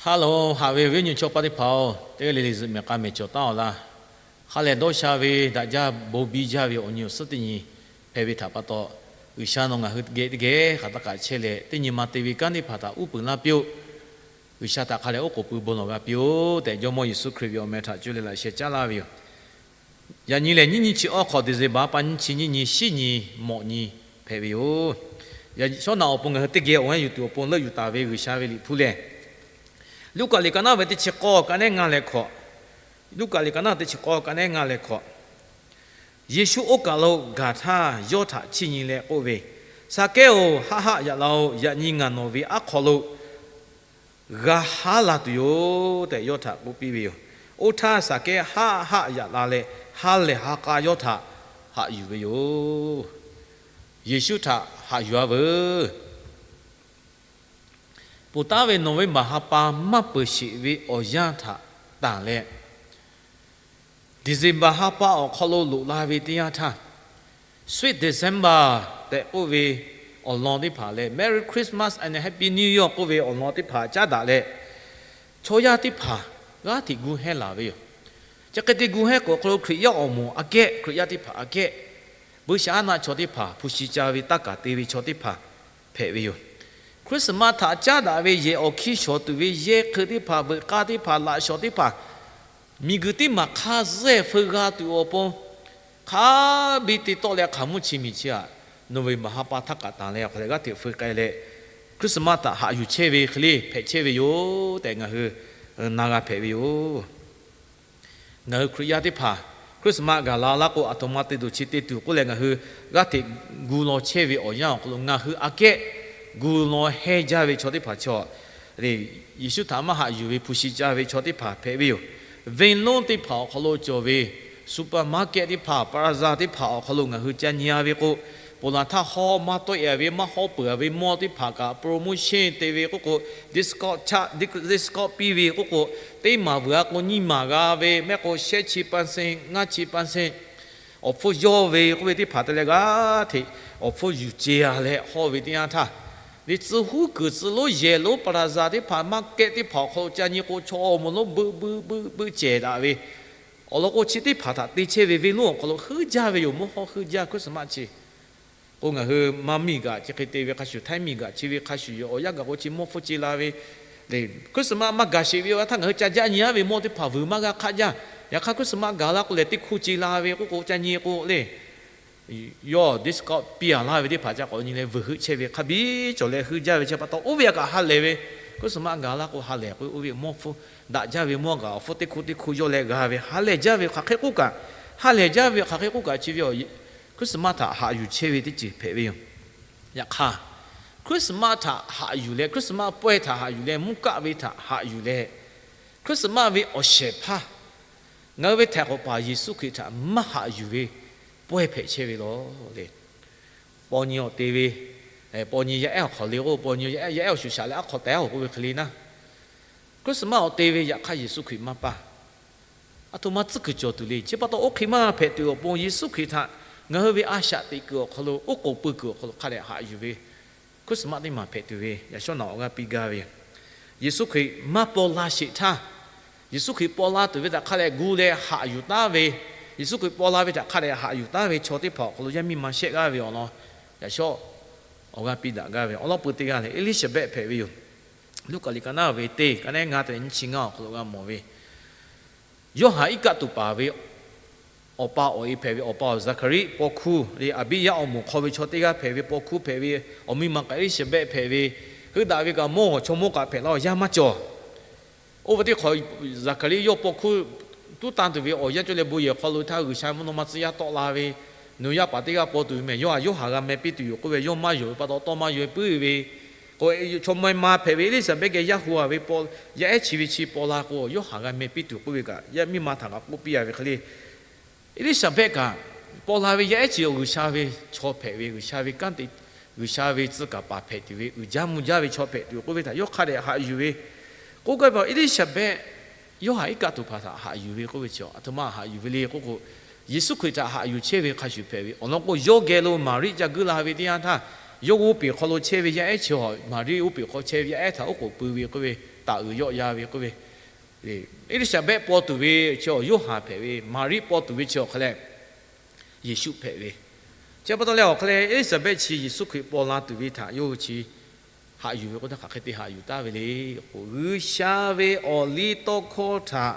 Haˉ loˬ, haꞈ ve awˬ viˉ awˬ nyi chaw paˆ teˇ hpaˍ-oˬ, teˇ g'aˇ le le zuhꞈ mehˍ k'a mehˍ cawˬ taˉ-aw laˇ. Ha lehˬ dawˇ sha ve daꞈ jaˇ bon biˇ jaˇ ve awˬ nyi awˬ suhˉ teˇ nyi hpehꞈ ve htaꞈ pa taw, G'uiˬsha nawˬ ngaˬ hui geh teˇ geh hk'aˬ htaˇ kaꞈ chehˇ leh, teˇ nyi ma te ve kanˉ teˇ hpaˍ htaꞈ uˉ peunˍ laˇ piˇ-oˆ. G'uiˬsha htaꞈ hk'a lehˬ oˉ k'oˍ pui bon lawˬ g'a piˇ-oˆ tehꞈ, Jawˇmawˇ Yeˍsuˆ Hkriꞈ ve awˬ meh htaꞈ cuˇ leh laꞈ sheh caˉ laˇ ve yoˬ. Yaꞈ nyi lehˬ, nyiˇ nyi chi awˇ hk'awꞈ December pa nyiˇ chi nyiˇ nyi shiˉ nyi mawꞈ nyi hpehꞈ ve yoˬ. Yaꞈ shawˉ naꞈ awˬ pon ngaˬ hui teˇ geh awˬ yanˇ yuˬ tuˬ awˬ pon leuˆ yuˬ taˍ ve G'uiˬsha ve Liꞈ hpu lehˬ, Luˉkaꞈ liꞈ ka naˉ ve teˇ chi k'awˇ ka nehˉ ngaˇ leh hkawꞈ. Luˉkaꞈ liꞈ ka naˉ teˇ chi k'awˇ ka nehˉ ngaˇ leh hkawꞈ. Yeˍsuˆ oˇ kaˬ lo gaˬ htaˇ, yawˇ htaꞈ chiˇ nyi leh k'oˆ ve, Saˍkehˉ-oˬ, haˆ haˆ yaꞈ la-oˬ. Yaꞈ nyi ngaˬ nawˬ ve aˉ hk'aw lo g'a haˉ la tuˬ yoˬ tehꞈ yawˇ htaꞈ k'oˆ piˇ ve yoˬ. Oˇ htaˇ Saˍkehˉ haˆ haˆ yaꞈ la leh, ha lehˬ ha k'a yawˇ htaꞈ haꞈ yuˬ ve yoˬ. Yeˍsuˆ htaꞈ haꞈ yuˬ-a veuˬ. Ponˬ taˉ ve November ha pa maˇ peuˬ sheˍ ve awˬ yanˇ htaꞈ tanˬ leh, December ha pa awˬ hk'aw lo loꞈ la ve teˇ yanˇ htaˇ, Sweet December tehꞈ k'oˆ ve awˬ lawn teˇ hpaˍ leh, Merry Christmas and Happy New Year k'oˆ ve awˬ lawn teˇ hpaˍ caˉ daꞈ leh, chaw yaˇ teˇ hpaˍ g'aˇ hteꞈ gu hehnˇ laˬ ve yoˬ. Chi hk'e te gu hehnˇ k'o, awˬ hk'aw lo Hkriꞈ yaˇ awˬ moˍ aꞈ kehˉ, Hkriꞈ yaˇ teˇ hpaˍ aꞈ kehˉ, buiˇshaˆaˉnaˆ chaw teˇ hpaˍ, hpu shi ca ve taˇ kaˍ te ve chaw teˇ hpaˍ hpehꞈ ve yoˬ. Christmas htaꞈ caˉ daꞈ ve yehˬ awˬ hkiˇ shawˍ tuˬ ve yehˬ hk'eun teˇ hpaˍ, veuꞈ k'a teˇ hpaˍ, laꞈ shawˍ teˇ hpaˍ, miˬguiˬ teˇ maˬ hk'a zuhˆ feu g'a tuˬ awˬ pon hk'a biˇ te tawˆ leh hk'aˬ mvuhˇ chi miˬ chi aꞈ, November ha pa htaˇ kaꞈ tanˬ leh awˬ hk'aw leh g'aˇ hteꞈ feu k'ai leh, Christmas htaꞈ haꞈ yuˬ chehˇ ve hk'e le hpehꞈ chehˇ ve yoˬ tehꞈ ngaˬ hui na g'a hpehꞈ ve yoˬ. Ngaˬ hui Hkriꞈ yaˇ teˇ hpaˍ Christmas gaˬ la laˇ k'o, aˬ htoꞈ ma te tuˬ chi te tuˬ k'oˆ leh ngaˬ hui g'aˇ hteꞈ gu law chehˇ ve awˬ yanˇ awˬ hk'aw lo ngaˬ hui aꞈ kehˉ gu law hehnˇ jaˇ ve chaw teˇ hpaˍ chaw, Yeˍsuˆ htaꞈ maˇ haꞈ yuˬ ve hpu shi ca ve chaw teˇ hpaˍ hpehꞈ ve yoˬ. Venˇ lonˉ teˇ hpaˍ awˬ hk'aw lo cawˬ ve supermarket teˇ hpaˍ, plaza teˇ hpaˍ awˬ hk'aw lo ngaˬ hui ca nyi-a ve k'o, ponˬ laˬ htaˇ hawˉ maˇ tawˆ-e ve, maˇ hawˉ peuˬ-a ve mawˇ teˇ hpaˍ kaꞈ promotion te ve k'oˆ k'o, discount caˆ, discount piˇ ve k'oˆ k'o, teˇ maˬ vuiˬ-a k'o nyiˇ maˬ g'a ve mehˆ k'o shehˆ chi pa sehˇ, ngaˇ chi pa sehˇ, awˬ hpfuhˇ yawˇ ve k'oˆ ve teˇ hpaˍ te leh g'aˇ hteꞈ awˬ hpfuhˇ yuˬ ce-a leh hawˇ ve teˇ yanˇ htaˇ, ve tcuh huˉ kuiˬ tcuh lonˉ yehˬ lonˉ plaza teˇ hpaˍ, market teˇ hpaˍ awˬ hk'aw lo ca nyi k'o, chaw awˬ moˍ lonˉ beuꞈ beuꞈ beuꞈ beuꞈ cehˬ daꞈ ve awˬ lawn k'o, chi teˇ hpaˍ htaꞈ te chehˇ ve venˇ lonˉ awˬ hk'aw lo heuˆ jaˇ ve yoˬ. Mvuhˇ hawˉ heuˆ jaˇ Christmas chi k'o, ngaˬ hui maˇ miˬ gaꞈ chi hk'e te ve hk'a shuˍ, htaiˇ miˬ gaꞈ chi ve hk'a shuˍ yoˬ. Awˬ yanˇ gaˬ k'o chi mawˇ hpfuhˇ ce la ve, Christmas maˇ gaˬ sheˍ ve awˬ yanˇ htaˇ ngaˬ hui ca jaˆ nyi-a ve mawˇ teˇ hpaˍ vuiˬ maˇ g'a hk'aˆ jaˇ. Yaꞈ hk'aˇ Christmas gaˬ la k'o lehˬ teˇ hkuˇ ce la ve k'oˆ k'o ca nyi k'o le, yawˇ discount piˇ-a laˇ ve teˇ hpaˍ ca k'awꞈ nyi leh vuiˬ heuˆ chehˇ ve hk'a biˇ cawˬ leh heuˆ jaˇ ve chi pa taw, oˇ ve yaꞈ kaꞈ ha lehˬ ve, Christmas gaˬ la k'o ha lehˬ k'o, oˇ ve mawˇ hpfuhˇ daꞈ jaˇ ve mawˇ gaˬ awˬ hpfuhˇ teˇ hkuˇ teˇ hkuˇ yawˇ leh g'a ve ha lehˬ jaˇ ve hk'aˬ hk'e k'oˆ kaꞈ, ha lehˬ jaˇ ve hk'aˬ hk'e k'oˆ kaꞈ chi ve Christmas htaꞈ haꞈ yuˬ chehˇ ve teˇ ceuˬ hpehꞈ ve yoˬ. Yaꞈ hk'aˇ, Christmas htaꞈ haꞈ yuˬ leh, Christmas pawehˇ htaꞈ haꞈ yuˬ leh, mvuhˇ kaˆ ve htaꞈ haꞈ yuˬ leh, Christmas ve awˬ shehˍ hpaˇ ngaˬ hui ve htaiˍ hk'awꞈ paˍ Yeˍsuˆ Hkriꞈ htaꞈ maˇ haꞈ yuˬ ve pawehˇ hpehꞈ chehˇ ve law le. Paw nyi awˬ te ve, paw nyi yaˇ ehˉ awˬ hk'awꞈ le k'o, paw nyi yaˇ ehˉ awˬ shuˍ shaꞈ leh aˉ hk'aw tehˉ-oˬ k'oˆ ve hk'e le naˉ, Christmas awˬ te ve yaꞈ hk'aˇ Yeˍsuˆ Hkriꞈ maˇ paˇ. Aˬ htoꞈ ma tcuhˉ kuiˬ cawˬ tuˬ le. Chi pa taw oˇ hk'e maˇ hpehꞈ tuˬ awˬ pon Yeˍsuˆ Hkriꞈ htaꞈ ngaˬ hui ve a shaꞈ teꞈ kuiˬ awˬ hk'aw lo, oˉ k'oˍ pui kuiˬ awˬ hk'aw lo hk'a dehꞈ haꞈ yuˬ ve Christmas teˇ maˬ hpehꞈ tuˬ ve yaꞈ shawˉ naꞈ awˬ g'aˇ piˇ gaˇ ve yoˬ. Yeˍsuˆ Hkriꞈ maˇ paw la sheˍ htaˇ, Yeˍsuˆ Hkriꞈ paw la tuˬ ve htaꞈ hk'a dehꞈ gu leh haꞈ yuˬ taˉ ve, Yeˍsuˆ Hkriꞈ paw la ve htaꞈ hk'a dehꞈ haꞈ yuˬ taˉ ve chaw teˇ hpaˍ awˬ hk'aw lo yaˇ miˇ ma shehˆ g'aˇ ve awˬ lawn yaꞈ shawˉ awˬ g'aˇ piˇ daꞈ gaˇ ve awˬ lawn pui teˇ g'aˇ lehˬ, Eˇliˇsaˍbehˆ hpehꞈ ve yoˬ. Luˉkaꞈ liꞈ ka naˉ ve teˇ ka nehˉ ngaˇ te leh nyiˇ chi ngaˇ awˬ hk'aw lo g'a mawˬ ve, Yoˇhanˬ iˉ kaˆ tuˬ paˍ ve awˬ pa awˬ e hpehꞈ ve awˬ pa awˬ Zaˍhkaˍriˆ paw hkuˇ le, Aˍbiˇyaˆ awˬ moˍ hk'aw ve chaw teˇ g'aˇ hpehꞈ ve paw hkuˇ hpehꞈ ve, awˬ miˇ ma kaꞈ Eˇliˇsaˍbehˆ hpehꞈ ve, heuˆ daꞈ ve kaꞈ mawˇ g'awˬ chaw mawˇ kaꞈ hpehꞈ laˇ-oˬ, yaˇ maˇ cawˬ. Oˇ ve teˇ hk'awꞈ Zaˍhkaˍriˆ yawˇ paw hkuˇ tuˉ tanˇ tuˬ ve awˬ yanˇ cawˇ leh bon yehˬ hk'aw lo htaˇ G'uiˬsha mvuhˇ naw ma tcuh yaˇ tawˆ la ve, nawˬ yaˇ paˍ teˇ g'aˇ paw tuˬ ve mehˬ, yawˇ htaꞈ Yoˇhanˬ g'a meh piˇ tuˬ yoˬ k'oˆ ve, yawˇ maˇ yonˍ ve pa taw tawˇ maˇ yonˍ ve puiˉ ve k'o, chaw meh ma hpehꞈ ve Eˇliˇsaˍbehˆ geh yaˇ hu-a ve paw, yaˇ ehˉ chi ve chi paw la k'o, Yoˇhanˬ g'a meh piˇ tuˬ k'oˆ ve kaꞈ, yaˇ miˇ ma htaꞈ kaꞈ k'oˆ piˇ-a ve hk'e le. Eˇliˇsaˍbehˆ kaꞈ paw la ve yaˇ ehˉ chi G'uiˬsha ve chaw hpehꞈ ve, G'uiˬsha ve kanˉ te, G'uiˬsha ve tcuh kaˍ paˍ hpehꞈ tuˬ ve, uiˍ jaˇ mvuh jaˇ ve chaw hpehꞈ tuˬ k'oˆ ve htaꞈ yawˇ hk'a dehꞈ haꞈ yuˬ ve k'oˆ gaˇ ve pa Eˇliˇsaˍbehˆ Yoˇhanˬ iˉ kaˆ tuˬ hpaˍ htaꞈ haꞈ yuˬ ve k'oˆ ve chi, aˬ htoꞈ ma haꞈ yuˬ ve le k'oˆ k'o, Yeˍsuˆ Hkriꞈ htaꞈ haꞈ yuˬ chehˇ ve hk'a shuˍ hpehꞈ ve awˬ lawn k'o, yawˇ geh lo Maˍriˆ ca guiˇ la ve teˇ yanˇ htaˇ, yawˇ g'oˇ peˬ hk'aw lo chehˇ ve yaˇ ehˉ chi, Maˍriˆ g'oˇ peˬ hk'aw chehˇ ve yaˇ ehˉ htaꞈ oˉ k'oˍ pui ve k'oˆ ve, taˍ uiˍ yawˆ ya ve k'oˆ ve, Eˇliˇsaˍbehˆ paw tuˬ ve chi awˬ Yoˇhanˬ hpehꞈ ve, Maˍriˆ paw tuˬ ve chi awˬ hk'a leh Yeˍsuˆ hpehꞈ ve. Chi pa taw leh awˬ hk'a leh Eˇliˇsaˍbehˆ chi Yeˍsuˆ Hkriꞈ paw la tuˬ ve htaꞈ yawˇ hui chi haꞈ yuˬ ve k'o, hk'aˬ hk'e te haꞈ yuˬ taˍ ve le k'o, G'uiˬsha ve awˬliˇtawˇhkawˇ htaꞈ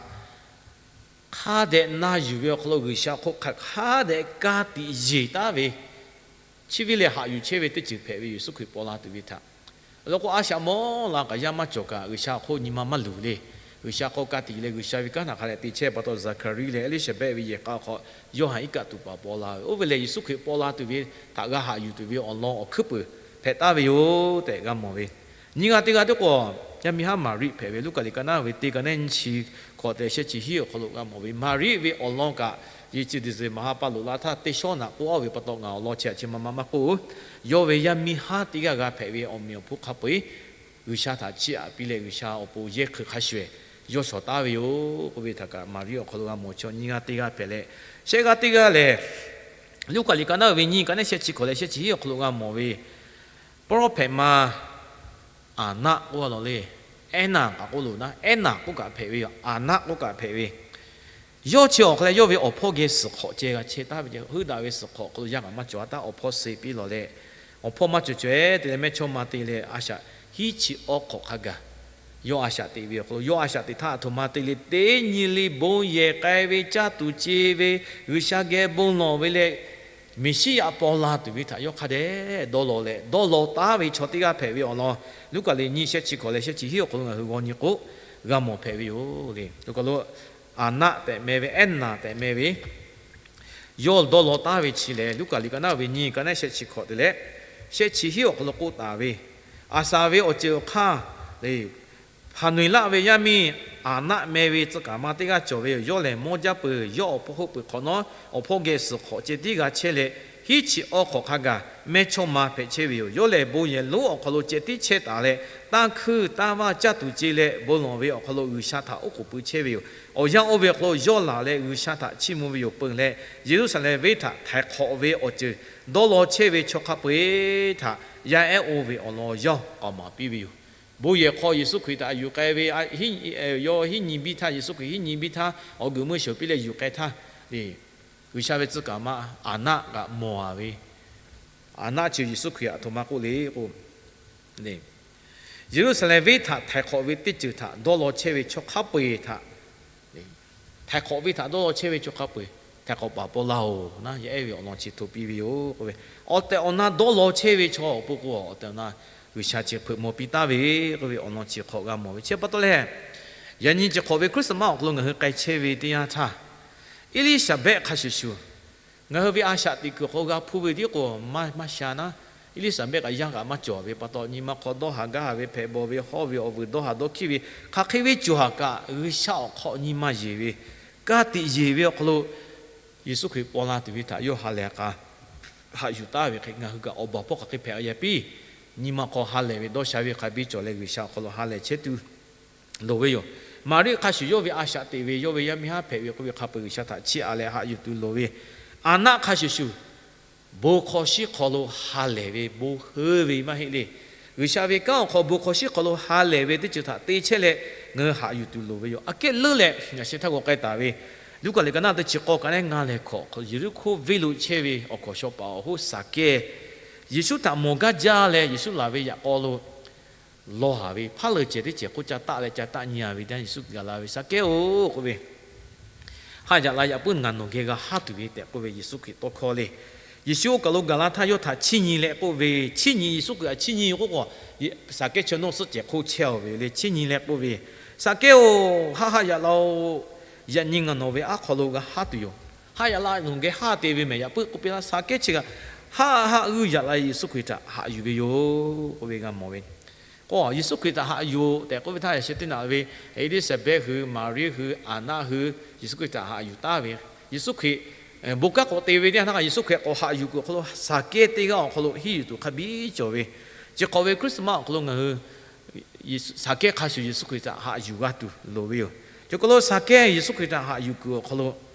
hk'a dehꞈ na yuˬ ve awˬ hk'aw lo G'uiˬsha hk'oˆ hk'a hk'a dehꞈ ka tiꞈ yeˬ taˍ ve, chi ve lehˬ haꞈ yuˬ chehˇ ve teˇ ceuˬ hpehꞈ ve Yeˍsuˆ Hkriꞈ paw la tuˬ ve htaꞈ. Awˬ lawn k'o, a shaꞈ mawˇ la kaꞈ yaˇ maˇ cawˬ kaꞈ G'uiˬsha hk'oˆ nyi ma maˇ luˬ le. G'uiˬsha hk'aw ka tiꞈ leh G'uiˬsha ve kanˉ htaꞈ hk'a dehꞈ te chehˇ pa taw, Zaˍhkaˍriˆ leh Eˇliˇsaˍbehˆ ve yehˬ k'a hk'aw Yoˇhanˬ iˉ kaˆ tuˬ paˍ paw la ve. Oˇ ve lehˬ, Yeˍsuˆ Hkriꞈ paw la tuˬ ve htaꞈ g'a haꞈ yuˬ tuˬ ve awˬ lawn awˬ hkuiˉ puiˍ hpehꞈ taˍ ve yoˬ tehꞈ g'a mawˬ ve. Nyiˇ g'aˇ teˇ g'aˇ teˇ k'o, yaˇ miˇ haˉ Maˍriˆ hpehꞈ ve. Luˉkaꞈ liꞈ ka naˉ ve teˇ ka naˉ nyiˇ chi hkawꞈ tehꞈ shehˆ chi hiˉ awˬ hk'aw lo g'a mawˬ ve, Maˍriˆ ve awˬ lawn kaꞈ, yeˬ chi diˬ zeˬ maˍ ha pa loꞈ la htaˇ teˇ shawˉ naꞈ k'oˆ aˉ ve pa taw ngaˬ awˬ lawn chi htaꞈ chi ma ma maˇ k'oˆ. Yawˇ ve yaˇ miˇ haˉ teˇ g'aˇ g'a hpehꞈ ve awˬ meꞈ awˬ hponˇ hk'a peu-eˬ G'uiˬsha htaꞈ chiˇ aꞈ piˇ leh G'uiˬsha awˬ pon yehˇ hkui hk'a shuˍ shuˍ yawˇ shawˍ taˍ ve yoˬ k'oˆ ve htaꞈ kaꞈ Maˍriˆ awˬ hk'aw lo g'a mawˬ. Chaw nyiˇ g'aˇ teˇ g'aˇ hpehꞈ leh, shehˆ g'aˇ teˇ g'aˇ lehˬ, Luˉkaꞈ liꞈ ka naˉ ve nyiˇ ka naˉ shehˆ chi hkawꞈ leh shehˆ chi hiˉ awˬ hk'aw lo g'a mawˬ ve, prophet ma Aˍnaˆ k'oˆ a law le. Ehˉnaˬ kaꞈ k'oˆ loˬ naˉ, Ehˉnaˬ k'oˆ kaꞈ hpehꞈ ve yoˬ. Aˍnaˆ k'oˆ kaꞈ hpehꞈ ve. Yawˇ chi awˬ hk'a leh yawˇ ve awˬ hpawˇ geh suhˍ hk'awꞈ ceh g'a chehˇ taˍ ve, heuˆ daꞈ ve suhˍ hk'awꞈ hk'aw lo yaˇ kaꞈ maˇ cawˬ a taˍ, awˬ hpawˇ suh piˇ lawˬ leh, awˬ hpawˇ maˇ cawˬ cawˬ-e te leh mehˇchawˇma te leh a shaꞈ hiˉ chi awˇ hk'awꞈ hk'a gaˬ yawˇ a shaꞈ teꞈ ve awˬ hk'aw lo, yawˇ a shaꞈ teꞈ htaˇ aˬ htoꞈ ma te le, teˇ nyi le bon yehˬ k'ai ve caˇ tuˬ ce ve, G'uiˬsha geh bon lawˬ ve leh, Meˍsiˉyaꞈ paw la tuˬ ve htaꞈ yawˇ hk'a dehꞈ dawˇ law leh dawˇ law taˉ ve chaw teˇ g'aˇ hpehꞈ ve awˬ lawn, Luˉkaꞈ liꞈ nyiˇ shehˆ chi hkawꞈ leh shehˆ chi hiˉ awˬ hk'aw lo ngaˬ hui g'aw nyi k'o, g'a mawˬ hpehꞈ ve yoˬ le. Aˍnaˆ tehꞈ meh ve, Ehˉnaˬ tehꞈ meh ve, yawˇ dawˇ law taˉ ve chi lehˬ, Luˉkaꞈ liꞈ ka naˉ ve nyiˇ ka naˉ shehˆ chi hkawꞈ te leh shehˆ chi hiˉ awˬ hk'aw lo k'oˆ taˍ ve, Aˍsaˍ ve awˬ ceuˬ awˬ hk'aˇ le, Hpaˍneuˍlaˆ ve yaˇ miˇ Aˍnaˆ meh ve tcuh kaˍ ma teˇ g'aˇ cawˬ ve yoˬ. Yawˇ lehˬ mawˇ jaˇ peuˬ. Yawˇ awˬ hpawˇ heuˆ peuˬ hk'awꞈ nawˉ, awˬ hpawˇ geh suhˍ hk'awꞈ ceh tiˉ g'a chehˇ leh, hiˉ chi awˇ hk'awꞈ hk'a gaˬ mehˇchawˇma hpehꞈ chehˇ ve yoˬ. Yawˇ lehˬ bon yehˬ lonˉ awˬ hk'aw lo ceh tiˉ chehˇ taˍ leh, tanˇ hkuinˇ tanˇ vaˇ caˇ tuˬ ce leh bon lawˬ ve awˬ hk'aw lo G'uiˬsha htaꞈ oˉ k'oˍ pui chehˇ ve yoˬ. Awˬ yanˇ oˇ ve awˬ hk'aw lo yawˇ laˬ leh G'uiˬsha htaꞈ chiˇ mvuh ve yoˬ. Peuˬ leh, Yeˍruˆsaˍlehnˍ venˇ htaꞈ htaiˍ hk'awꞈ ve awˬ ceuˬ dawˇ law chehˇ ve chaw hk'a peu-eˬ htaꞈ yaˇ ehˉ oˇ ve awˬ lawn yawˇ k'aoˍ maˍ piˇ ve yoˬ. Bon yehˬ hk'aw Yeˍsuˆ Hkriꞈ htaꞈ yuˬ k'ai ve, yawˇ hiˉ nyi biˇ htaˇ, Yeˍsuˆ Hkriꞈ hiˉ nyi biˇ htaˇ, awˬ guiˬ meuˇ sheuˍ piˇ leh yuˬ k'ai htaˇ, G'uiˬsha ve tcuh kaˍ ma Aˍnaˆ kaꞈ mawˬ a ve, Aˍnaˆ chi Yeˍsuˆ Hkriꞈ aˬ htoꞈ ma k'oˆ le k'o, Yeˍruˆsaˍlehnˍ venˇ htaꞈ htaiˍ hk'awꞈ ve teˇ ceuˬ htaꞈ dawˇ law chehˇ ve chaw hk'a peu-eˬ htaꞈ, htaiˍ hk'awꞈ ve htaꞈ dawˇ law chehˇ ve chaw hk'a peu-eˬ htaiˍ hk'awꞈ paˍ paw laˇ-oˬ naˉ, yaˇ ehˉ ve awˬ lawn chi hto piˇ ve yoˬ k'oˆ ve. Awˬ tehˬ awˬ na dawˇ law chehˇ ve chaw awˬ pon k'o, awˬ tehˬ awˬ na G'uiˬsha chi hpeuꞈ maw piˇ taˍ ve k'oˆ ve awˬ lawn chi hk'awꞈ g'a mawˬ ve. Chi pa taw leh, yaꞈ nyi chi hk'awꞈ ve Christmas awˬ hk'aw lo ngaˬ hui k'ai chehˇ ve teˇ yanˇ htaˇ, Eˇliˇsaˍbehˆ hk'a shuˍ shuˍ, ngaˬ hui ve a shaꞈ teꞈ kuiˬ hk'aw g'a hpuˇ ve tiˉ k'o, maˇ sha naˉ, Eˇliˇsaˍbehˆ kaꞈ yaˇ kaꞈ maˇ cawˬ ve pa taw, nyi ma hk'aw dawˇ haˍ gaˇ haˍ ve, hpehꞈ bawˬ ve, hawˇ ve, awˬ vuiˬ dawˇ haˍ dawˇ hkiˇ ve, hk'aˬ hk'e ve cawˬ haˍ kaꞈ G'uiˬsha awˬ hk'aw nyi ma yeˬ ve, ka tiꞈ yeˬ ve awˬ hk'aw lo Yeˍsuˆ Hkriꞈ paw la tuˬ ve htaꞈ yawˇ ha lehˬ k'a haꞈ yuˬ taˍ ve hk'e, ngaˬ hui kaꞈ awˬ baˬ hpawˇ hk'aˬ hk'e hpehꞈ a yaˇ piˇ, nyi ma hk'aw ha lehˬ ve dawˇ sha ve hk'a biˇ cawˬ leh G'uiˬsha awˬ hk'aw lo ha lehˬ chehˇ tuˬ loˍ ve yoˬ. Maˍriˆ hk'a shuˍ yawˇ ve a shaꞈ teꞈ ve, yawˇ ve yaˇ miˇ haˉ hpehꞈ ve k'oˆ ve hk'a peu-eˬ G'uiˬsha htaꞈ chiˇ aꞈ leh haꞈ yuˬ tuˬ loˍ ve. Aˍnaˆ hk'a shuˍ shuˍ, bon hk'aw shiˉ hk'aw lo ha lehˬ ve bon heuˆ ve maˇ heˆ le. G'uiˬsha ve kanˉ awˬ hk'aw bon hk'aw shiˉ hk'aw lo ha lehˬ ve teˇ ceuˬ htaꞈ te chehˇ leh ngaˬ hui haꞈ yuˬ tuˬ loˍ ve yoˬ. Aꞈ kehˉ leuˉ leh ngaˬ sheh htaˇ g'aw k'ai taˍ ve, Luˉkaꞈ liꞈ ka naˉ teˇ chi k'awˇ ka naˉ ngaˇ leh hkawꞈ, Yeˍriˆhkoˇ venˇ lo chehˇ ve awˬ hkawnˍ shaw paˍ awˬ hoˉ Saˍkehˇ, Yeˍsuˆ htaꞈ mawˬ gaˇ jaˇ leh Yeˍsuˆ laˬ ve yaꞈ k'aw lo lawˇ haˍ ve, hpaˉ leuˬ cehˬ teˇ cehˬ hk'oˆ ca taˆ leh ca taˆ nyi a ve teˇ yanˇ Yeˍsuˆ gaˬ la ve, Saˍkehˇ-oˬ k'oˆ ve, haˆ yaꞈ la, yaꞈ puiˉ ngaˬ nawˬ geh g'a haˉ tuˬ ve tehꞈ k'oˆ ve Yeˍsuˆ Hkriꞈ tawˇ hkawˇ le. Yeˍsuˆ oˇ kaˬ lo gaˬ la htaˇ yawˇ htaꞈ chiˇ nyi leh k'oˆ ve, chiˇ nyi, Yeˍsuˆ Hkriꞈ htaꞈ chiˇ nyi k'oˆ k'o, Saˍkehˇ chaw nawˇ suhˆ cehˬ hk'oˆ chehˇ-oˬ ve le. Chiˇ nyi leh k'oˆ ve, Saˍkehˇ-oˬ, haˆ haˆ yaꞈ la-oˬ. Yaꞈ nyi ngaˬ nawˬ ve aˉ hk'aw lo g'a haˉ tuˬ yoˬ. Haˆ yaꞈ la, nawˬ geh haˉ te ve mehˬ. Yaꞈ puiˉ k'oˆ piˇ laˇ, Saˍkehˇ chi kaꞈ haˆ haˆ g'uiˇ yaꞈ la Yeˍsuˆ Hkriꞈ htaꞈ haꞈ yuˬ ve yoˬ k'oˆ ve g'a mawˬ ve. K'o Yeˍsuˆ Hkriꞈ htaꞈ haꞈ yuˬ tehꞈ k'oˆ ve htaˇ, yaꞈ sheh teˇ naꞈ ve Eˇliˇsaˍbehˆ hui, Maˍriˆ hui, Aˍnaˆ hui, Yeˍsuˆ Hkriꞈ htaꞈ haꞈ yuˬ taˍ ve. Yeˍsuˆ Hkriꞈ bon kanˉ k'awꞈ te ve teˇ yanˇ htaˇ kaꞈ Yeˍsuˆ Hkriꞈ k'awꞈ haꞈ yuˬ kuiˬ awˬ hk'aw lo Saˍkehˇ teˇ g'aˇ awˬ hk'aw lo henˇ yuˬ tuˬ hk'a biˇ cawˬ ve. Chi hk'awꞈ ve Christmas awˬ hk'aw lo ngaˬ hui Saˍkehˇ hk'a shuˍ Yeˍsuˆ Hkriꞈ htaꞈ haꞈ yuˬ g'a tuˬ loˍ ve yoˬ. Chi hk'aw lo Saˍkehˇ Yeˍsuˆ Hkriꞈ htaꞈ haꞈ yuˬ kuiˬ awˬ hk'aw lo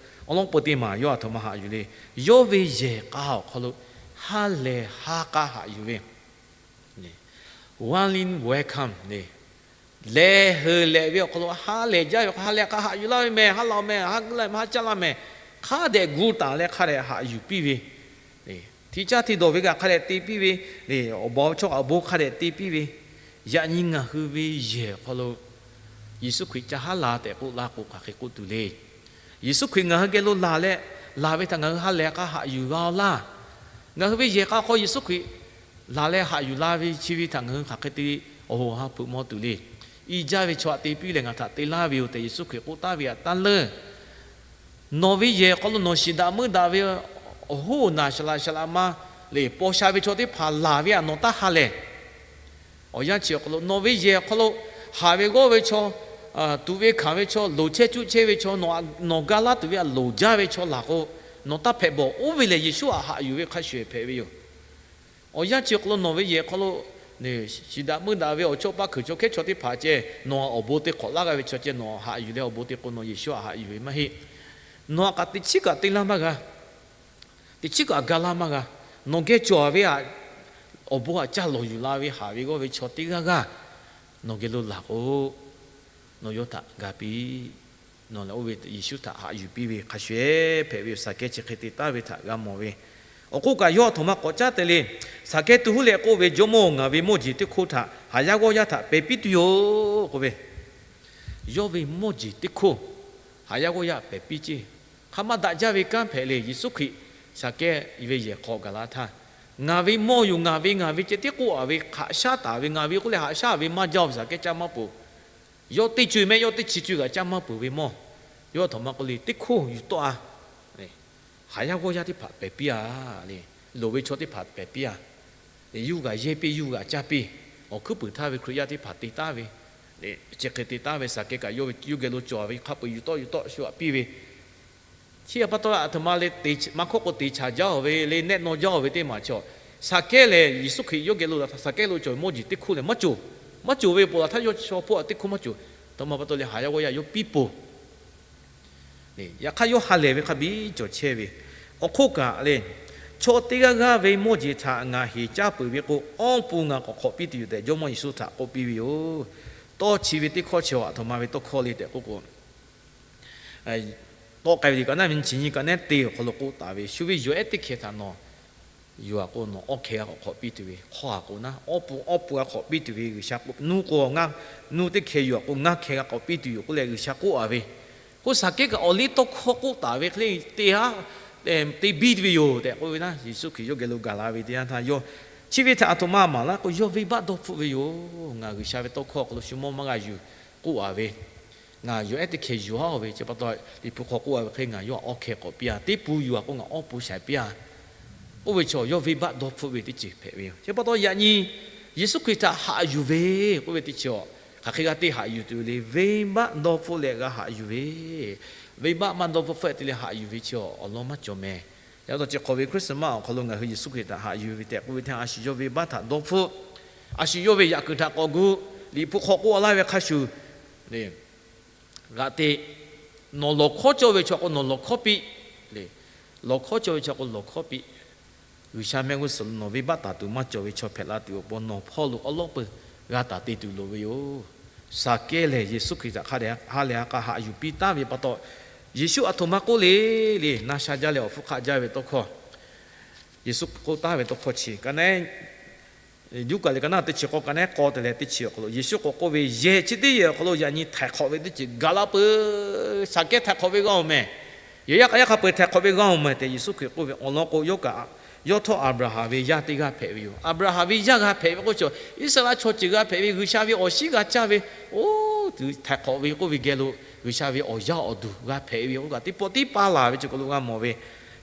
awˬ lawn peu teˇ maˬ yawˇ aˬ htoꞈ ma haꞈ yuˬ le. Yawˇ ve yehˬ k'a awˬ hk'aw lo ha lehˬ ha k'a haꞈ yuˬ ve, warm welcome le. leh heuˬ lehꞈ ve awˬ hk'aw lo ha lehˬ jaˇ ve, ha lehˬ hk'a haꞈ yuˬ laˇ ve mehˬ, ha laˬ mehˬ, ha guˇ laˇ mehˬ, ha caˇ laˇ mehˬ, hk'a dehꞈ gu taˍ leh hk'a dehꞈ haꞈ yuˬ piˇ ve, hti caˇ hti dawˬ ve kaꞈ hk'a dehꞈ te piˇ ve, awˬ baw chaw kaꞈ awˬ bon hk'a dehꞈ te piˇ ve, yaꞈ nyi ngaˬ hui ve yehˬ awˬ hk'aw lo Yeˍsuˆ Hkriꞈ ca haˉ la tehꞈ k'oˆ laˇ k'o, hk'aˬ hk'e k'oˆ tuˬ le. Yeˍsuˆ Hkriꞈ ngaˬ hui geh lo laˬ leh, laˬ ve htaꞈ ngaˬ hui ha lehˬ k'a haꞈ yuˬ g'a laˇ. Ngaˬ hui ve yehˬ k'a hk'aw Yeˍsuˆ Hkriꞈ laˬ leh haꞈ yuˬ la ve chi ve htaꞈ ngaˬ hui hk'aˬ hk'e te awˬ hoꞈ ha hpeuꞈ maw tuˬ le. I jaˇ ve chaw htaꞈ te piˇ leh ngaˬ htaꞈ te laˇ ve yoˬ tehꞈ Yeˍsuˆ Hkriꞈ k'oˆ taˍ ve htaꞈ taˇ leuˇ. Nawˬ ve yehˬ awˬ hk'aw lo nawˬ shiˍ daꞈ meuˇ daꞈ ve awˬ hoˉ awˬ naˬ shaˍ laꞈ shaˍ laꞈ ma le, paw sha ve chaw teˇ hpaˍ laˬ ve htaꞈ nawˬ taˇ ha lehˬ, awˬ yanˇ chi awˬ hk'aw lo nawˬ ve yehˬ awˬ hk'aw lo haˍ ve g'awˇ ve chaw, tuꞈ ve hkanˍ ve chaw, loˍ chehˇ cuˆ chehˇ ve chaw, nawˬ ga laˇ tuˬ ve htaꞈ loˍ jaˇ ve chaw laˬ k'o, nawˬ taˇ hpehꞈ bawˬ. Oˇ ve lehˬ Yeˍsuˆ htaꞈ haꞈ yuˬ ve hk'a shuˍ hpehꞈ ve yoˬ. Awˬ yanˇ chi awˬ hk'aw lo nawˬ ve yehˬ awˬ hk'aw lo shiˍ daꞈ meuˇ daꞈ ve awˬ chawˇ paˇ hkui chaw hkehˉ chaw teˇ hpaˍ ceh, nawˬ htaꞈ awˬ bon te hk'awꞈ laˇ g'a ve chaw ceh nawˬ haꞈ yuˬ leh awˬ bon te k'o, nawˬ Yeˍsuˆ htaꞈ haꞈ yuˬ ve maˇ heˆ. Nawˬ htaꞈ kaꞈ teˇ chiˉ kaꞈ te laˇ maˇ g'a. Teˇ chiˉ kaꞈ ga laˇ maˇ g'a. Nawˬ geh cawˬ ve htaꞈ awˬ bon htaꞈ ca lawˬ yuˬ la ve haˍ ve g'awˇ ve chaw teˇ g'aˇ g'aˇ nawˬ geh lo laˬ k'o, nawˬ yawˇ htaꞈ ga piˇ. Nawˬ lehˬ oˇ ve Yeˍsuˆ htaꞈ haꞈ yuˬ piˇ ve hk'a shuˍ hpehꞈ ve yoˬ. Saˍkehˇ chi hk'e te taˍ ve htaꞈ g'a mawˬ ve. Awˬ hk'oˆ kaꞈ yawˇ aˬ htoꞈ ma k'awꞈ caˉ te le. Saˍkehˇ tu huˉ leh k'oˆ ve, Jawˇmawˇ-oˬ, ngaˬ ve mawˇ jeˬ teˇ hkoˇ htaꞈ haˍ yaˇ g'awˇ yaˇ htaꞈ pehˬ piˇ tuˬ yoˬ k'oˆ ve, yawˇ ve mawˇ jeˬ teˇ hkoˇ haˍ yaˇ g'awˇ yaˇ pehˬ piˇ ceˇ. Hk'a maˇ daꞈ jaˇ ve kanˉ hpehꞈ le. Yeˍsuˆ Hkriꞈ Saˍkehˇ ve yehˬ hk'aw gaˬ la htaˇ, ngaˬ ve mawˇ yoˬ, ngaˬ ve, ngaˬ ve ceh tiˉ k'oˆ a ve, haꞈ shaˉ taˍ ve, ngaˬ ve k'oˆ leh haꞈ shaˉ ve maˇ jaˇ ve Saˍkehˇ caˇ maˇ peuˬ. Yawˇ teˇ co-e mehˆ, yawˇ teˇ chi co-e kaꞈ caˇ maˇ peuˬ ve mawˇ. Yawˇ aˬ htoꞈ ma k'oˆ le, teˇ hkoˇ yuˬ tawˆ a. Haˍ yaˇ g'awˇ yaˇ teˇ hpaˍ pehˬ piˇ a le. Loˍ ve chaw teˇ hpaˍ pehˬ piˇ a. Yuˇ g'aꞈ yehˇ piˇ, yuˇ g'aꞈ caˇ piˇ. Awˬ hkuiˉ puiˍ htaˇ ve Hkriꞈ yaˇ teˇ hpaˍ te taˍ ve, chi hk'e te taˍ ve Saˍkehˇ kaꞈ yawˇ ve yawˇ geh lo cawˬ ve hk'a peu-eˬ yuˬ tawˆ yuˬ tawˆ shu aꞈ piˇ ve. Chi pa taw aˬ htoꞈ ma le, maˇ hkawˇ k'o te chaꞈ jaˇ-oˬ ve le, nehˆ naw jaˇ-oˬ ve teˇ maˬ chaw. Saˍkehˇ lehˬ Yeˍsuˆ Hkriꞈ yawˇ geh lo laˬ htaˇ Saˍkehˇ lo cawˬ ve mawˇ jeˬ teˇ hkoˇ lehˬ maˇ cawˬ. Maˇ cawˬ ve peuˬ laˬ htaˇ yawˇ chaw hpawˇ teˇ hkoˇ maˇ cawˬ. Aˬ htoꞈ ma pa taw le, haˍ yaˇ g'awˇ yaˇ yawˇ piˇ peuˬ. Yaꞈ hk'aˇ yawˇ ha lehˬ ve hk'a biˇ cawˬ chehˇ ve. Awˬ hk'oˆ kaꞈ le, chaw teˇ g'aˇ g'aˇ ve mawˇ jeˬ htaꞈ ngaˬ heˍ caˇ peuˬ ve k'o, awˇ pun ngaˬ k'awꞈ hk'awꞈ piˇ tuˬ yoˬ tehꞈ Jawˇmawˇ Yeˍsuˆ htaꞈ k'oˆ piˇ ve yoˬ. Tawˇ chi ve teˇ hkawˇ chi aˬ htoꞈ ma ve tawˇ hkawˇ le tehꞈ k'oˆ k'o, tawˆ k'ai ve liꞈ kaꞈ naˉ ve nyi chi nyi kaꞈ naˉ te awˬ hk'aw lo k'oˆ taˍ ve, shu ve yawˬ ehˉ teˇ hkeh htaꞈ nawˬ yuˬ a k'o, nawˬ awˇ hkeh g'a k'awꞈ hk'awꞈ piˇ tuˬ ve hk'awˇ a k'o naˉ, awˇ pun awˇ pun g'a k'awꞈ piˇ tuˬ ve G'uiˬsha k'oˆ, nuˇ k'o ngaˇ, nuˇ teˇ hkeh yuˬ a k'o ngaˇ hkeh g'a k'awꞈ piˇ tuˬ yoˬ k'oˆ leh G'uiˬsha k'oˆ a ve. K'o Saˍkehˇ kaꞈ awˬ liˇ tawˇ hkawˇ k'oˆ taˍ ve hk'e le, te haˉ te biˇ tuˬ ve yoˬ tehꞈ k'oˆ ve naˉ, Yeˍsuˆ Hkriꞈ yawˇ geh lo gaˬ la ve teˇ yanˇ htaˇ yawˇ chi ve htaꞈ aˬ htoꞈ ma maˍ laˇ k'o, yawˇ venˇbaˆ dawˇ hpfuhˆ ve yoˬ. Ngaˬ G'uiˬsha ve tawˇ hkawˇ awˬ hk'aw lo shu mawˇ maˇ g'a yuˬ k'oˆ a ve, ngaˬ yawˬ ehˉ teˇ hkeh yuˬ a ve chi pa taw, Liꞈ hpu hk'aw k'oˆ a ve hk'e ngaˬ yawˇ htaꞈ awˇ hkeh k'awꞈ piˇ a, teˇ pun yuˬ a k'o ngaˬ awˇ pun shaiˍ piˇ a. Oˇ ve chaw yawˇ venˇbaˆ dawˇ hpfuhˆ ve teˇ ceuˬ hpehꞈ ve yoˬ. Chi pa taw yaꞈ nyi Yeˍsuˆ Hkriꞈ htaꞈ haꞈ yuˬ ve k'oˆ ve teˇ chi a, hk'aˬ hk'e g'a te haꞈ yuˬ tuˬ le, venˇbaˆ dawˇ hpfuhˆ leh g'a haꞈ yuˬ ve. Venˇbaˆ maˇ dawˇ hpfuhˆ hpfuhˆ te leh haꞈ yuˬ ve chi awˬ lawn maˇ cawˬ mehˍ. Yaꞈ taw chi hk'awꞈ ve Christmas awˬ hk'aw lo ngaˬ hui Yeˍsuˆ Hkriꞈ htaꞈ haꞈ yuˬ ve tehꞈ k'oˆ ve htaˇ, a shu yawˇ venˇbaˆ htaꞈ dawˇ hpfuhˆ, a shu yawˇ ve yaꞈ kuiˬ htaꞈ k'awꞈ gu, Liꞈ hpu hk'aw k'oˆ a laˇ ve hk'a shuˍ, g'aꞈ te, nawˬ lawˬ hkawˉ cawˇ ve chaw k'o nawˬ lawˬ hkawˉ piˇ le. Lawˬ hkawˉ cawˇ ve chaw k'o lawˬ hkawˉ piˇ. G'uiˬsha mehˆ g'uˇ suhˍ lo nawˬ venˇbaˆ taˍ tuˬ maˇ cawˬ ve chaw hpehꞈ la tuˬ awˬ pon nawˬ hpawˇ lo awˉ lawˉ peuˬ g'a taˍ te tuˬ loˍ ve yoˬ. Saˍkehˇ lehˬ Yeˍsuˆ Hkriꞈ htaꞈ hk'a lehˬ ha lehˬ ha k'a haꞈ yuˬ piˇ taˍ ve pa taw, Yeˍsuˆ aˬ htoꞈ ma k'oˆ le le, na sha jaˇ leh awˬ hpfuhˇ hk'aˆ jaˇ ve tawˇ hkawˇ, Yeˍsuˆ k'oˆ taˍ ve tawˇ hkawˇ chi ka naˉ Luˉkaꞈ liꞈ ka naˉ teˇ chi k'awˇ ka naˉ k'aw te leh teˇ chi awˬ hk'aw lo Yeˍsuˆ k'awꞈ k'oˆ ve, yehˬ chi teˇ yehˬ awˬ hk'aw lo yaꞈ nyi htaiˍ hk'awꞈ ve teˇ ceuˬ gaˬ la peuˬ. Saˍkehˇ htaiˍ hk'awꞈ ve g'a-oˬ mehˍ. Yehˬ yaˇ k'a yaˇ hk'a peu-eˬ htaiˍ hk'awꞈ ve g'a-oˬ mehˍ tehꞈ Yeˍsuˆ Hkriꞈ k'oˆ ve awˬ lawn k'o, yawˇ kaꞈ yawˇ htawˇ Aˍbraˍhanˍ ve yaˇ teˇ g'aˇ hpehꞈ ve yoˬ. Aˍbraˍhanˍ ve yaˇ g'a hpehꞈ ve k'oˆ chi, Iˉsaˍreˍlaˆ chaw ceuˬ g'a hpehꞈ ve, G'uiˬsha ve awˬ shiˉ g'a caˇ ve, oˇ tuˬ htaiˍ hk'awꞈ ve k'oˆ ve geh lo G'uiˬsha ve awˬ yaˇ awˬ duˬ g'a hpehꞈ ve k'oˆ kaꞈ teˇ pawˆ tiˉ paˇ laˬ ve chi k'o lo g'a mawˬ ve,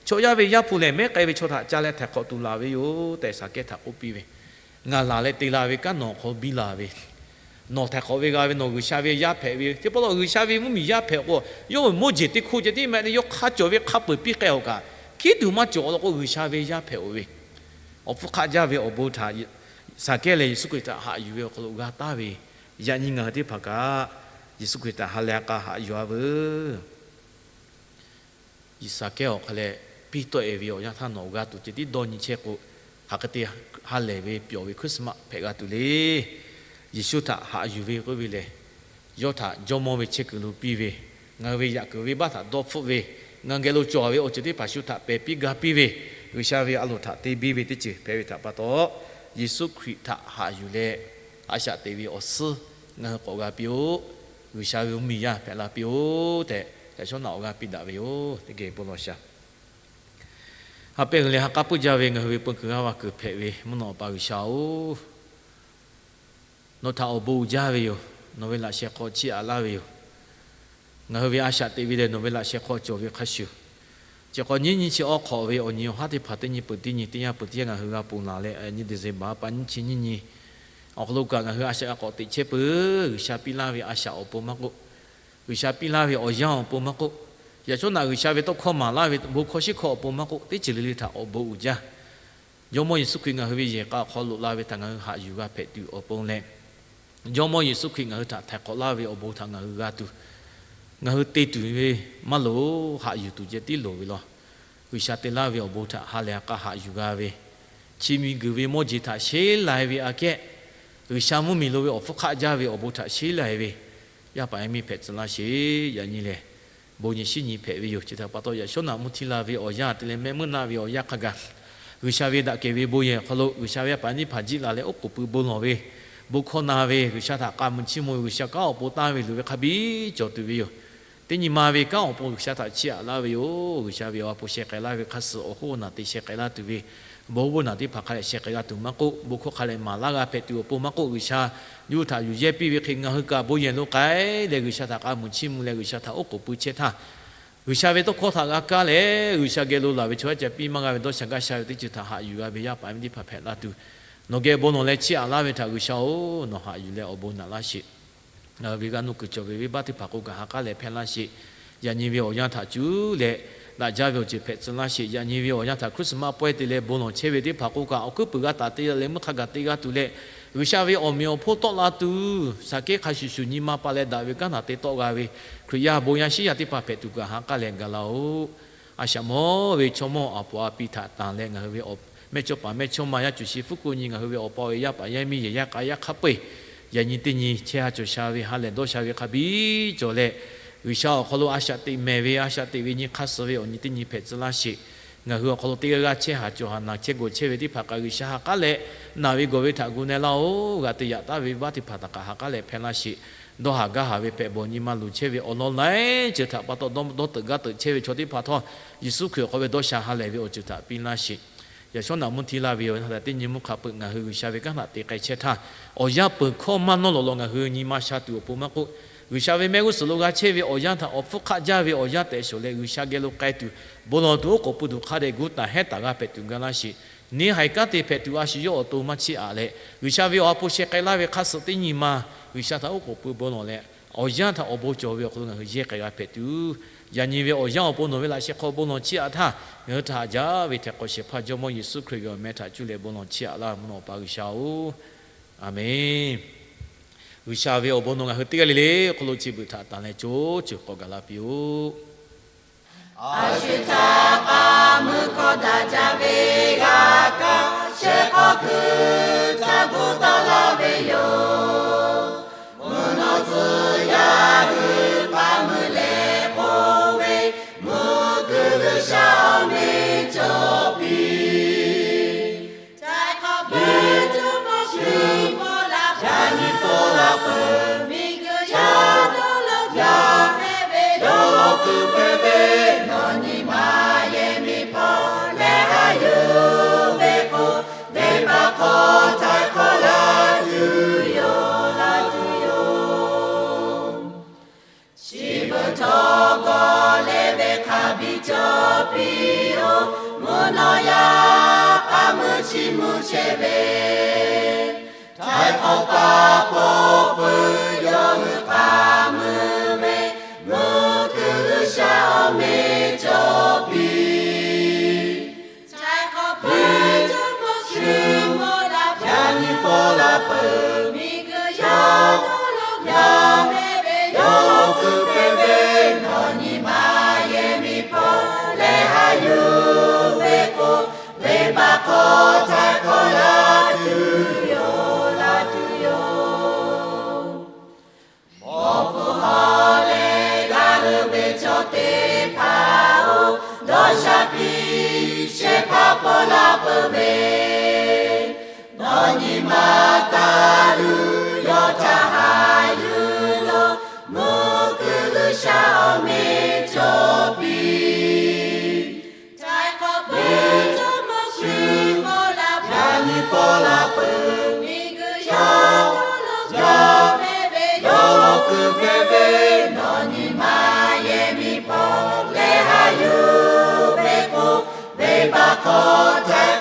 chaw yaˇ ve Yaˇ hpu lehˬ mehˉ k'ai ve chaw htaꞈ ca leh htaiˍ hk'awꞈ tuˬ laˬ ve yoˬ tehꞈ Saˍkehˇ htaꞈ k'oˆ piˇ ve, Ngaˬ laˬ leh te la ve kanˉ nawˬ awˬ hk'aw biˇ la ve, nawˬ htaiˍ hk'awꞈ ve g'a ve, nawˬ G'uiˬsha ve yaˇ hpehꞈ ve yoˬ. Chi pa taw G'uiˬsha ve mvuhˇmiˬ yaˇ hpehꞈ k'o, yawˇ ve mawˇ jeˬ teˇ hkoˇ ceh tiˉ maˇ heˆ leh yawˇ hk'a cawˬ ve hk'a peu-eˬ piˇ k'ai awˬ kaꞈ, hkiˉ tuˬ maˇ cawˬ awˬ lawn k'o G'uiˬsha ve yaˇ hpehꞈ-oˬ ve, awˬ hpfuhˇ hk'aˆ jaˇ ve awˬ bon htaꞈ Saˍkehˇ lehˬ Yeˍsuˆ Hkriꞈ htaꞈ haꞈ yuˬ ve awˬ hk'aw lo g'a taˍ ve, yaꞈ nyi ngaˬ hui teˇ hpaˍ kaꞈ Yeˍsuˆ Hkriꞈ htaꞈ ha lehˬ ha k'a haꞈ yuˬ-a veuˬ. Saˍkehˇ awˬ hk'a leh piˇ tawˆ-e ve awˬ yanˇ htaˇ nawˬ g'a tuˬ ceh tiˉ dawˇ nyi chehˇ k'o, hk'aˬ hk'e te ha lehˬ ve pyawˬ ve Christmas hpehꞈ g'a tuˬ le. Yeˍsuˆ htaꞈ haꞈ yuˬ ve k'oˆ ve lehˬ, yawˇ htaꞈ jawˇmawˇ ve chehˇ kuiˬ lo piˇ ve, ngaˬ hui ve yaꞈ kuiˬ venˇbaˆ htaꞈ dawˇ hpfuhˆ ve, ngaˬ hui geh lo cawˬ ve awˬ ceuˬ teˇ hpaˍ shu htaꞈ pehˬ piˇ ga piˇ ve, G'uiˬsha ve a loˍ htaꞈ te biˇ ve teˇ ceuˬ hpehꞈ ve htaꞈ pa taw, Yeˍsuˆ Hkriꞈ htaꞈ haꞈ yuˬ leh a shaꞈ teꞈ ve awˬ suhˉ ngaˬ hui k'awꞈ g'a piˇ-oˆ. G'uiˬsha ve mvuhˇmiˬ yaˇ hpehꞈ la piˇ-oˆ tehꞈ, yaꞈ shawˉ naꞈ awˬ g'aˇ piˇ daꞈ ve yoˬ. Teˇ geh bon lawˬ shaˍ. Ha pehˇ g'uiˬ leh ha k'aˉ puiˉ jaˇ ve ngaˬ hui ve peu kuiˬ g'aˇ va kuiˬ hpehꞈ ve mvuhˇ naw awˬ pa G'uiˬsha-oˬ, nawˬ htaꞈ awˬ bon uiˍ jaˇ ve yoˬ. Nawˬ ve laꞈ sheh hk'aw chiˇ aꞈ laˇ ve yoˬ. Ngaˬ hui ve a shaꞈ teꞈ ve lehˬ, nawˬ ve laꞈ sheh hk'aw cawˬ ve hk'a shuˍ, chi hk'aw nyiˉ nyi chi awˇ hk'awꞈ ve awˬ nyi awˬ haˉ teˇ hpaˍ teˇ nyi peuˬ teˇ nyi, teˇ yanˇ peuˬ teˇ yanˇ ngaˬ hui g'a ponˬ laˬ leh, nyi December pa nyiˇ chi nyiˇ nyi awˬ hk'aw lo kaꞈ ngaˬ hui a shaꞈ g'a k'awꞈ teꞈ chehˇ peuˬ. G'uiˬsha piˇ laˇ ve a shaꞈ awˬ pon maˇ k'oˆ, G'uiˬsha piˇ laˇ ve awˬ yanˇ awˬ pon maˇ k'oˆ, yaꞈ shawˉ naꞈ G'uiˬsha ve tawˇ hkawˇ maˍ laˇ ve bon hkawˇ shiˉ hkawˇ awˬ pon maˇ k'oˆ, teˇ ceuˬ le le htaꞈ awˬ bon uiˍ jaˇ. Jawˇmawˇ Yeˍsuˆ Hkriꞈ ngaˬ hui ve yehˬ k'a awˬ hk'aw loꞈ la ve htaꞈ ngaˬ hui haꞈ yuˬ g'a hpehꞈ tuˬ awˬ pon leh, Jawˇmawˇ Yeˍsuˆ Hkriꞈ ngaˬ hui htaꞈ htaiˍ hk'awꞈ laˇ ve awˬ bon htaꞈ ngaˬ hui g'a tuˬ, ngaˬ hui te tuˬ ve maˇ loˍ, haꞈ yuˬ tuˬ ceh tiˉ loˍ ve law. G'uiˬsha te laˇ ve awˬ bon htaꞈ ha lehˬ ha k'a haꞈ yuˬ g'a ve, chi miˬguiˬ ve mawˇ jeˬ htaꞈ sheˉ lai ve aꞈ kehˉ, G'uiˬsha mvuhˇmiˬ lo ve awˬ hpfuhˇ hk'aˆ jaˇ ve awˬ bon htaꞈ sheˉ lai ve, yaˇ paˍ yaˇ miˇ hpehꞈ tcuh laˇ sheˍ. Yaꞈ nyi lehˬ, bon nyi shiˉ nyi hpehꞈ ve yoˬ. Chi htaꞈ pa taw, yaꞈ shawˉ naꞈ mvuhˇ htiˇ la ve awˬ yanˇ te leh mehˆ meuˇ naˆ ve awˬ yanˇ hk'a gaˬ, G'uiˬsha ve daꞈ kehˬ ve bon yehˬ awˬ hk'aw lo G'uiˬsha ve yaˇ paˍ yaˇ miˇ hpaˍ jiˆ la leh oˉ k'oˍ pui bon lawˬ ve, bon hkawˇ na ve, G'uiˬsha htaꞈ k'a muiˬ chiˇ mvuh ve, G'uiˬsha kanˉ awˬ pon tanˇ ve luˬ ve hk'a biˇ cawˬ tuˬ ve yoˬ. Teˇ nyi ma ve kanˉ awˬ pon G'uiˬsha htaꞈ chiˇ aꞈ laˇ ve yoˬ. G'uiˬsha ve awˬ ha hpu sheh k'ai laˇ ve hk'a suhˍ awˬ hoˉ awˬ naˬ te sheh k'ai laˇ tuˬ ve, bon hoˉ bon naˬ teˇ hpaˍ hk'a leh sheh k'ai g'a tuˬ maˇ k'oˆ, bon hkawˇ hk'a leh maˍ laˇ g'a hpehꞈ tuˬ awˬ pon maˇ k'oˆ, G'uiˬsha yawˇ hui htaꞈ yuˬ yehˇ piˇ ve hk'e ngaˬ hui kaꞈ bon yehˬ lo k'ai leh G'uiˬsha htaꞈ k'a muiˬ chiˇ mvuh leh G'uiˬsha htaꞈ oˉ k'oˍ pui chehˇ htaˇ, G'uiˬsha ve tawˇ hkawˇ htaꞈ g'a kaˇ leh G'uiˬsha geh lo laˬ ve chaw yaˇ ca piˇ maˇ g'a ve dawˇ sha gaˇ sha ve teˇ ceuˬ htaꞈ haꞈ yuˬ g'a ve yaˇ paˍ yaˇ miˇ teˇ hpaˍ hpehꞈ la tuˬ, nawˬ geh bon lawˬ leh chiˇ aꞈ laˇ ve htaꞈ G'uiˬsha-oˬ, nawˬ haꞈ yuˬ leh awˬ bon naꞈ laˇ sheˍ. Ngaˬ hui ve g'a nuˇ kuiˬ cawˬ ve venˇbaˆ teˇ hpaˍ k'o kaꞈ ha k'aˉ leh hpehˇ laˇ sheˍ. Yaꞈ nyi ve awˬ yanˇ htaꞈ cuˉ leh daꞈ jaˇ ve awˬ ceuˬ hpehꞈ tcuh laˇ sheˍ. Yaꞈ nyi ve awˬ yanˇ htaꞈ Christmas pawehˇ te leh bon lawˬ chehˇ ve teˇ hpaˍ k'o kaꞈ awˬ hkuiˉ puiˍ g'a taˍ te leh meuˇ hk'a gaˬ te g'a tuˬ leh, G'uiˬsha ve awˬ meꞈ awˬ hponˇ tawˆ la tuˬ, saˍ kehˉ hk'a shuˍ shuˍ nyi ma pa leh daꞈ ve kanˉ htaꞈ te tawˆ g'a ve Hkriꞈ yaˇ bon yaˇ shiˉ yaˇ teˇ hpaˍ hpehꞈ tuˬ kaꞈ ha k'aˉ leh gaˬ laˇ-oˬ. A shaꞈ mawˇ ve chaw mawˇ awˬ puˍ a pi htaꞈ tanˬ leh ngaˬ hui ve mehˇchawˇpaˍ mehˇchawˇma yaˇ cuˬ shi hpfuhˇ kuˆ nyi ngaˬ hui ve awˬ pa awˬ e yaˇ paˍ yaˇ miˇ yehˬ yaˇ k'a yaˇ hk'a peu-eˬ, yaꞈ nyi teˇ nyi chehˇ ha cawˬ sha ve ha lehˬ dawˇ sha ve hk'a biˇ cawˬ leh, G'uiˬsha awˬ hk'aw lo a shaꞈ teꞈ mehˍ ve a shaꞈ teꞈ ve nyi hk'aˇ suh ve awˬ nyi teˇ nyi hpehꞈ tcuh laˇ sheˍ. Ngaˬ hui awˬ hk'aw lo teˇ g'aˇ g'aˇ chehˇ ha cawˬ ha naˬ chehˇ gawˬ chehˇ ve teˇ hpaˍ kaꞈ G'uiˬsha ha k'aˉ leh naˬ ve gawˬ ve htaꞈ gu na laˇ-oˬ. G'a te yaꞈ taˍ ve venˇbaˆ teˇ hpaˍ htaꞈ kaꞈ ha k'aˉ leh hpehˇ laˇ sheˍ. Dawˇ haˍ gaˇ haˍ ve hpehꞈ bawˬ nyi ma luˬ chehˇ ve awˬ lawn laiˉ ceuˬ htaꞈ pa taw dawˇ teuꞈ gaˇ teuꞈ chehˇ ve chaw teˇ hpaˍ htawˇ, Yeˍsuˆ Hkriꞈ awˬ hk'aw ve dawˇ sha ha lehˬ ve awˬ ceuˬ htaꞈ piˇ laˇ sheˍ. Yaꞈ shawˉ naꞈ mvuhˇ htiˇ laˇ ve awˬ yanˇ htaꞈ teˇ nyi mvuhˇ hk'a peu-eˬ ngaˬ hui G'uiˬsha ve kanˉ htaꞈ te k'ai chehˇ htaˇ, awˬ yanˇ peuˬ hkawˇ maˇ nawˇ lawˬ lawˬ ngaˬ hui nyi ma sha tuˬ awˬ pon maˇ k'oˆ, G'uiˬsha ve mehˆ g'uˇ suhˍ lo g'a chehˇ ve awˬ yanˇ htaꞈ awˬ hpfuhˇ hk'aˆ jaˇ ve awˬ yanˇ tehꞈ shawˍ leh G'uiˬsha geh lo k'ai tuˬ bon lawˬ tuˬ oˉ k'oˍ pui tuˬ hk'a dehꞈ gu taˍ hehˉ taˍ g'a hpehꞈ tuˬ ga laˇ sheˍ. Neˇ haiˬ kanˉ te hpehꞈ tuˬ a shu yawˇ awˬ to maˇ chiˇ aꞈ leh, G'uiˬsha ve awˬ ha hpu sheh k'ai laˇ ve hk'a suh teˇ nyi ma G'uiˬsha htaꞈ oˉ k'oˍ pui bon lawˬ leh, awˬ yanˇ htaꞈ awˬ bon cawˬ ve awˬ hk'aw lo ngaˬ hui yehˇ k'ai g'a hpehꞈ tuˬ, yaꞈ nyi ve awˬ yanˇ awˬ pon nawˬ ve laꞈ sheh hk'aw bon lawˬ chiˇ aꞈ htaˇ, ngaˬ hui htaꞈ haꞈ jaˇ ve hteꞈ hk'awꞈ shehˍ hpaˇ Jawˇmawˇ Yeˍsuˆ Hkriꞈ ve awˬ meh htaꞈ cuˇ leh bon lawˬ chiˇ aꞈ laˇ mvuhˇ naw awˬ pa G'uiˬsha-oˬ, Aˍmenˬ. G'uiˬsha ve awˬ bon nawˬ ngaˬ hui teˇ g'aˇ le le awˬ hk'aw lo chi beuꞈ htaꞈ tanˬ leh co ceuˬ k'awꞈ gaˬ la piˇ-oˆ. A shu htaꞈ k'a mui hkawˇ daꞈ jaˇ ve g'a kaꞈ, shehˍ hk'aw kuiˬ htaꞈ bvuhꞈ taˍ laˇ ve yoˬ. Mvuhˇ naw tcuh yaˇ hui k'a mui leh k'oˆ ve, mvuhˇ kuiˬ G'uiˬsha awˬ meꞈ cawˬ piˇ. Htaiˍ hk'awꞈ peuˬ, jawˇmawˇ shu paw la, yaꞈ nyi paw la peuˬ, miˬguiˬ yaˇ dawˇ law jaˇ hpehꞈ ve, yawˇ hkui hpehꞈ ve, nawˬ nyi ma yehˬ miˬ hpawˇ leh haꞈ yuˬ ve k'o, venˇbaˆ hk'aw htaiˍ hk'awꞈ la tuˬ yoˬ, la tuˬ yoˬ. Chi beuꞈ htawˇ gawˬ leh ve hk'a biˇ cawˬ piˇ-oˬ. Mvuhˇ naw yaˇ k'a mui chiˇ mvuh chehˇ ve, htaiˍ hk'awꞈ pa paw peuˬ yawˇ hui k'a mui ve, mvuhˇ kuiˬ G'uiˬsha awˬ meꞈ cawˬ piˇ. Htaiˍ hk'awꞈ peuˬ, jawˇmawˇ shu paw la, yaꞈ nyi paw la peuˬ, miˬguiˬ yaˇ dawˇ law jaˇ hpehꞈ ve, yawˇ hkui hpehꞈ ve, nawˬ nyi ma yehˬ miˬ hpawˇ leh haꞈ yuˬ ve k'o, venˇbaˆ hk'aw htaiˍ hk'awꞈ la tuˬ yoˬ, la tuˬ yoˬ. nyi ma taˇ luˬ yawˇ htaꞈ haꞈ yuˬ lo, mvuhˇ kuiˬ G'uiˬsha awˬ meh cawˬ piˇ. Htaiˍ hk'awꞈ peuˬ, jawˇmawˇ shu k'awꞈ laˬ, yaꞈ nyi paw laˬ peuˬ, miˬguiˬ yaˇ lo jaˇ meh ve, yawˇ lawˬ kuiˬ hpehꞈ ve, nawˬ nyi ma yehˬ miˬ hpawˇ leh haꞈ yuˬ ve k'o, venˇbaˆ hk'aw htaiˍ